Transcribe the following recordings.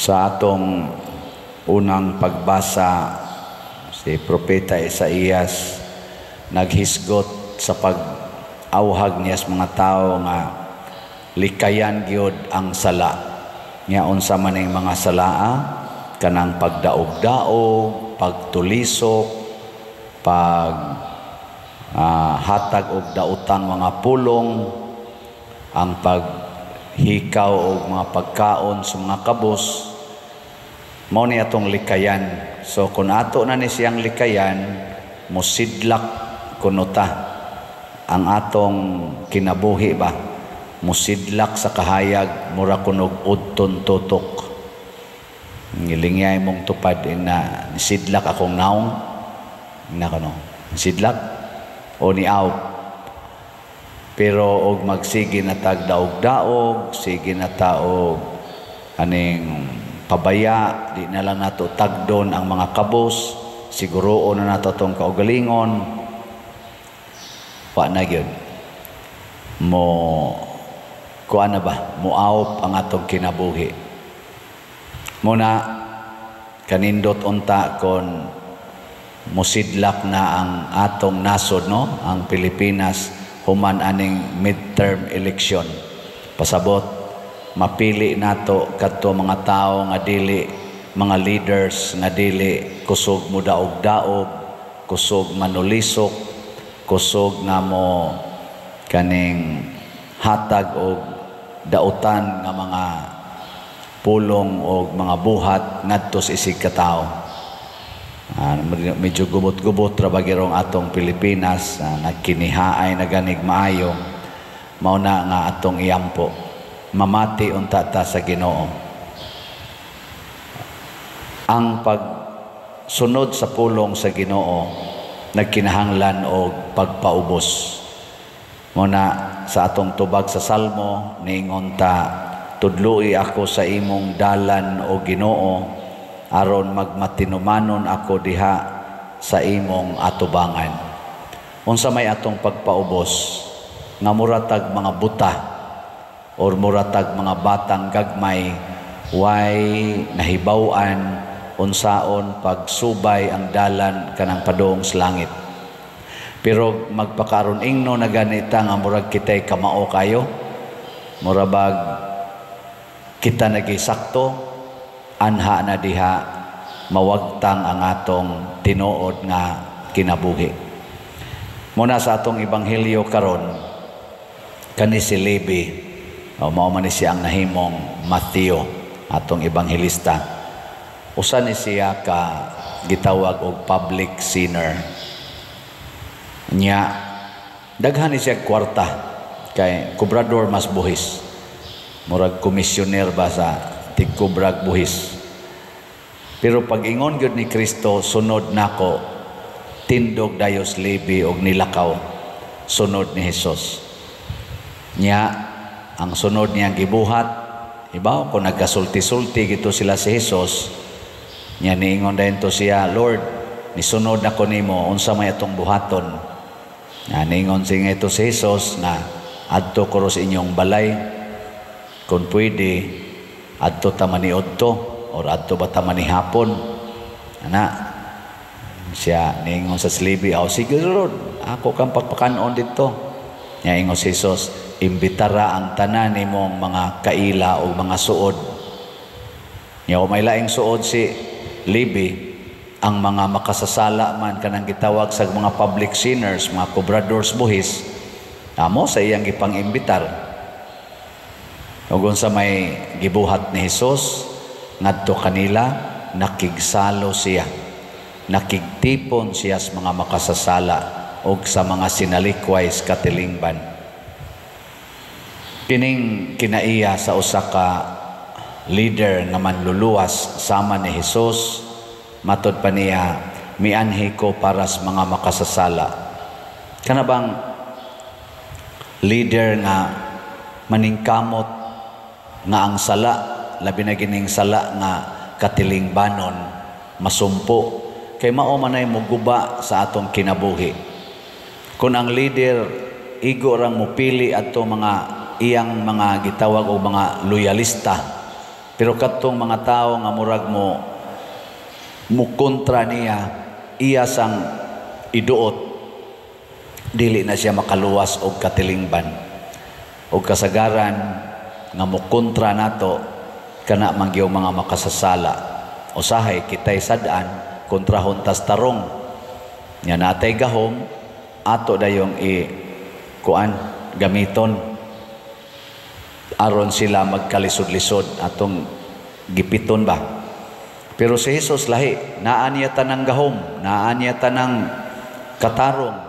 Sa atong unang pagbasa, si Propeta Isaías naghisgot sa pag-awhag niya sa mga tao nga likayan gyud ang sala. Nya unsa man ning mga salaa? Kanang pagdaog-daog, pagtulisok, pag hatag og daotang mga pulong, ang paghikaw og mga pagkaon sa mga kabos, mao ni atong likayan. So kung ato na ni siyang likayan, musidlak kuno ta ang atong kinabuhi ba, musidlak sa kahayag, mura kunog udton tutok. Ngilingyay mong tupad na nisidlak akong naong na kuno sidlak o niaw. Pero og magsige na tag daog-daog, sige na ta og aning pabaya, di na lang nato tagdon ang mga kabos, siguroon na nato atong kaugalingon, wa na gyud mo kuan na ba, muawp ang atong kinabuhi. Muna kanindot unta kon musidlak na ang atong nasod, no, ang Pilipinas, human aning midterm election. Pasabot mapili nato kadto mga tawo nga dili, mga leaders nga dili kusog mo daog-daog, kusog manulisok, kusog nga mo kaning hatag og dautan nga mga pulong og mga buhat ngadto sa isig katawo. Medyo gubot-gubot ra ba girong atong Pilipinas, nagkinihaay na ganig maayo. Mao na nga atong iampo, mamati unta ta sa Ginoo. Ang pagsunod sa pulong sa Ginoo nagkinahanglan og pagpaubos. Mao na sa atong tubag sa Salmo, niingon ta, "Tudloi ako sa imong dalan, o Ginoo, aron magmatinumanon ako diha sa imong atubangan." Unsa may atong pagpaubos? Nga muratag mga buta or muratag mga batang gagmay, way nahibaw-an unsaon pagsubay ang dalan kanang padung sa langit. Pero magpakaron ingno na ganita nga murag kitay kamao kayo, murabag kita nagisakto, anha na diha mawagtang ang atong tinuod nga kinabuhi. Muna sa atong ebanghelyo karon, kani si Levi, o mao man ni siya ang nahimong Mateo, atong ebanghelista. Usa ni siya ka gitawag og public sinner. Nya daghan ni siya kwarta kay kubrador mas buhis. Murag komisyoner ba sa tigkubrag buhis. Pero pag ingon gyud ni Kristo, "Sunod nako," tindog dayos Levi og nilakaw sunod ni Hesus. Nya ang sunod niyang gibuhat, ibaw ko nagkasulti-sulti gito sila si Hesus. Nya niingon dayon to siya, "Lord, nisunod nako nimo, unsa may atong buhaton?" Nya niingon siya ito si Hesus na adto ko sa inyong balay, kung pwede adto ta maniudto or adto ba ta manihapon. Ana siya niingon sa Levi, "Aw sige Lord, ako kang pagpakanon dito." Nya ingon si Hesus, "Imbitara ang tanan nimong mga kaila o mga suod." Nya may laing suod si Levi, ang mga makasasala man, kanang gitawag sa mga public sinners, mga cobradors buhis, amo sa iyang gipang-imbitar. Ug unsa may gibuhat ni Hesus ngadto kanila? Nakigsalo siya. Nakigtipon siya sa mga makasasala ug sa mga sinalikway sa katilingban. Kining kinaiya sa usa ka leader nga manluluwas sama ni Hesus, matod pa niya, "Mianhi ko para sa mga makasasala." Kana bang leader nga maningkamot nga ang sala, labi na gining sala nga katilingbanon, masumpo kay mao manay moguba sa atong kinabuhi. Kung ang leader igo rang mupili adto mga iyang mga gitawag og mga loyalista, Pero kadtong mga tawo nga murag mo mukontra niya, iya sang iduot, dili na siya makaluwas og katilingban. Og kasagaran nga mukontra nato, kana man gyud mga makasasala. Usahay kitay sad-an, kontrahon tas tarong nya natay gahom, ato dayong i kuan, gamiton aron sila magkalisod-lisod, atong gipiton ba. Pero si Jesus lahi, naa niya tanang gahom, naa niya tanang katarong.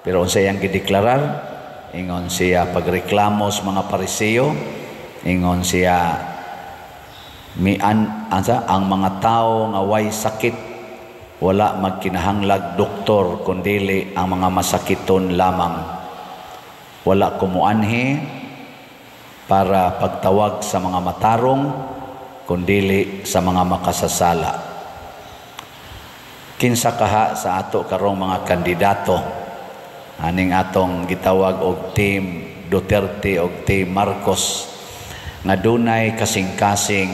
Pero unsa iyang gideklarar? Ingon siya pagreklamo sa mga Pariseo, ingon siya mian asa ang mga tao nga way sakit wala magkinahanglag doktor, kundili ang mga masakiton lamang. Wala ko muanhi para pagtawag sa mga matarong, kundili sa mga makasasala. Kinsa kaha sa ato karong mga kandidato aning atong gitawag og Team Duterte og Team Marcos nga dunay kasing-kasing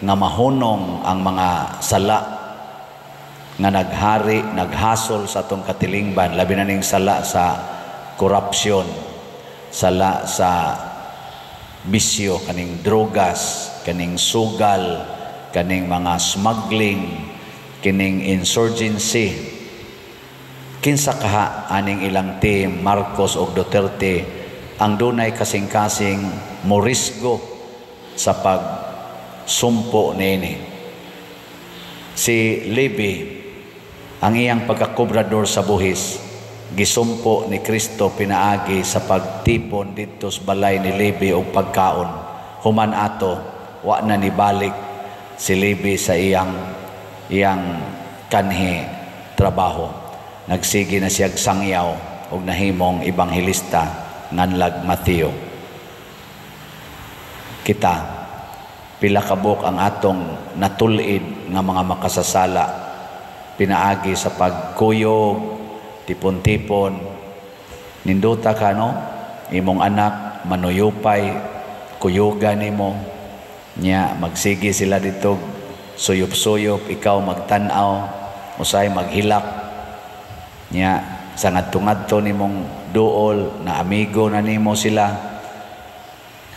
nga mahunong ang mga sala nga naghari, naghasol sa atong katilingban, labi na ning sala sa korupsyon, sala sa bisyo, kaning drogas, kaning sugal, kaning mga smuggling, kining insurgency? Kinsa kaha aning ilang Team Marcos og Duterte ang dunay kasing-kasing morisgo sa pagsumpo niini? Si Levi, ang iyang pagkakobrador sa buhis, gisumpo ni Kristo pinaagi sa pagtipon didto sa balay ni Levi og pagkaon. Human ato, wa na nibalik si Levi sa iyang kanhi trabaho. Nagsige na siya sangyaw og nahimong ebanghelista nganlag Mateo. Kita, pila kabuk ang atong natulid nga mga makasasala pinaagi sa pagkuyog, tipon-tipon? Nindota ka, no? Imong anak manuyupay, kuyugan nimo nya, magsige sila dito suyop-suyop, ikaw magtan-aw, usay maghilak nya sa ngadto-ngadto nimong duol na amigo na nimo sila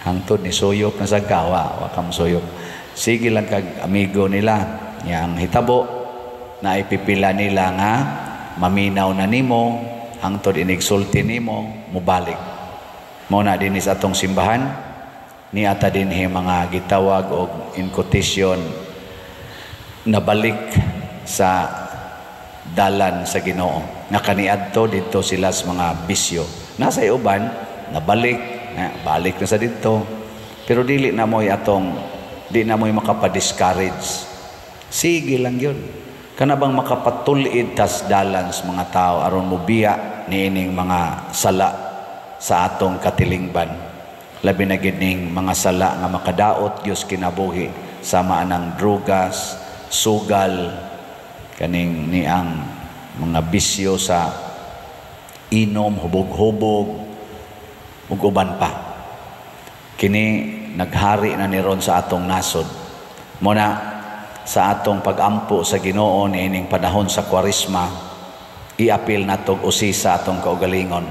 hangtod ni suyop na sa gawa. Wa ka suyop, sige lang kag amigo nila nya. Ang hitabo na ipipila nila nga maminaw na nimo hangtod inigsulti nimo mubalik mo na dinhi sa atong simbahan. Ni ata dinhi mga gitawag og, in quotation, nabalik sa dalan sa Ginoo nga kaniadto didto sila sa mga bisyo. Nasa uban nabalik, balik na sa didto. Pero dili na mo'y atong, di na mo'y makapa-discourage. Sige lang yun, kana bang makapatulid tas dalan sa mga tao aron mobiya niining mga sala sa atong katilingban, labi na gid ning mga sala nga makadaot Dios kinabuhi, sama anang drugas, sugal, kaning niang mga bisyo sa inom, hubog-hubog ug uban pa. Kini naghari na ni ron sa atong nasod. Mo na sa atong pagampo sa Ginoo niining panahon sa Kwaresma, iapil natog usisa atong kaugalingon.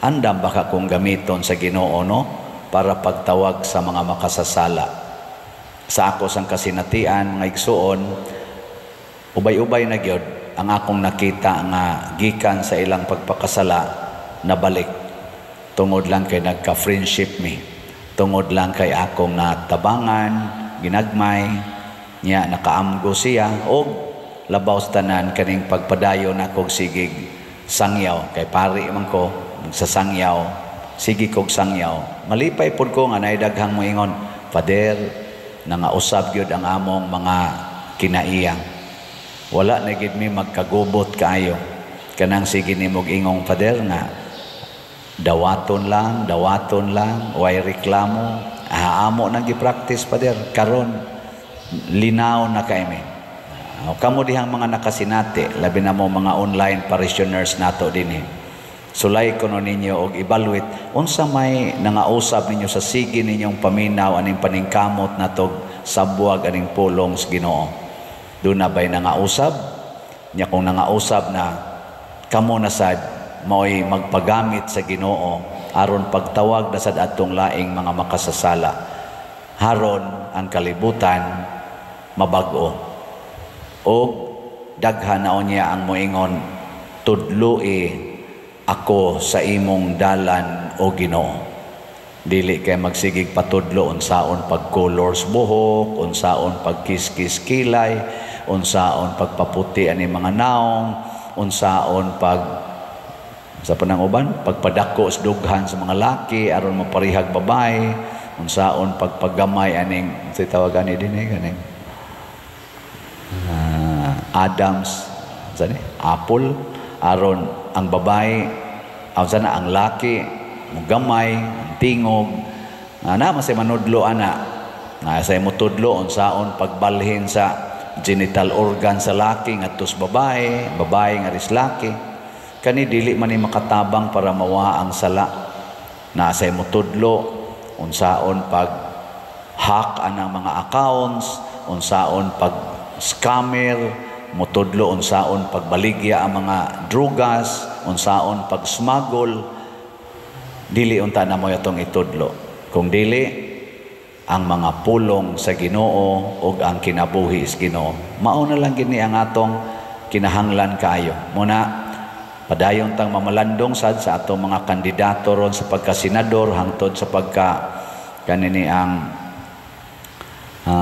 Andam ba ka kung gamiton sa Ginoo, no, para pagtawag sa mga makasasala? Sa ako sang kasinatian, mga igsuon, ubay-ubay na gyud ang akong nakita nga gikan sa ilang pagpakasala nabalik tungod lang kay nagka-friendship mi, tungod lang kay akong natabangan, ginagmay niya, nakaamgo siya, og labaw sa tanan kaning pagpadayon akong sigig sangyaw, kay pari man ko, magsasangyaw, sige kog sangyaw. Malipay pod ko nga naay daghang moingon, "Father, nangausab gyud ang among mga kinaiya. Wala na gid mi magkagubot kaayo." Kanang sige nimog ingong, Father, nga dawaton lang, dawaton lang, way reklamo. Ah, amo nang gi-practice, Father. Karon linaw na kay mi. Kamo dihang mga nakasinati, labi na mo mga online parishioners nato dinhi. Sulay kuno ninyo og evaluate unsa may nangausab ninyo sa sige ninyong paminaw aning paningkamot natog. Sabwag aning pulong sa Ginoo. Duna bay nangausab? Nya kung nangausab na, kamo na sad mao'y magpagamit sa Ginoo aron pagtawag na sad atong laing mga makasasala, haron ang kalibutan mabag-o o daghan na unya ang moingon, "Tudloi ako sa imong dalan, o Ginoo." Dili kay magsigig patudlo unsaon pag-color sa buhok, unsaon pagkiskis kilay, unsaon pagpaputi ani mga naong, unsaon pag sa panang uban, pagpadako sa dughan sa mga laki aron maparihag babae, unsaon pagpagamay aning sa tawagan ni dinhi kaning Adams sa ni apple aron ang babae aw sana ang laki mugamay ang tingog ana. Masay manudlo ana na say motudlo unsaon pagbalhin sa genital organ sa laki ngadto sa babae, babae nga ris laki. Kani dili man ni makatabang para mawa ang sala. Na say motudlo unsaon pag hack anang mga accounts, unsaon pag scammer, motudlo unsaon pagbaligya ang mga drugas, unsaon pag smuggle. Dili unta na mo atong itudlo, kung dili ang mga pulong sa Ginoo ug ang kinabuhi sa Ginoo. Mao na lang gini ang atong kinahanglan kaayo. Muna padayon tang mamalandong sad sa atong mga kandidato ron sa pagkasenador hangtod sa pagka kanini ang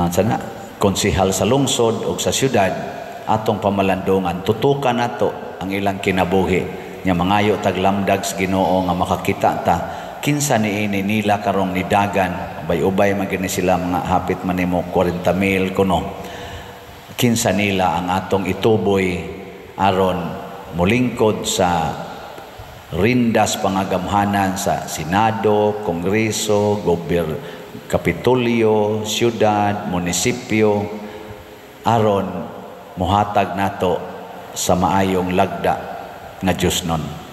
sana konsehal sa lungsod o sa syudad. Atong pamalandongan, tutukan nato ang ilang kinabuhi. Nya mangayo tag lamdag sa Ginoo nga makakita ta kinsa niini nila karong nidagan. Ubay-ubay man gini sila, mga hapit man nimo 40 mil kuno. Kinsa nila ang atong ituboy aron mulingkod sa rindas pangagamhanan sa Senado, Kongreso, Gober, Kapitolyo, syudad, munisipyo, aron muhatag nato sa maayong lagda nga Diyos nun.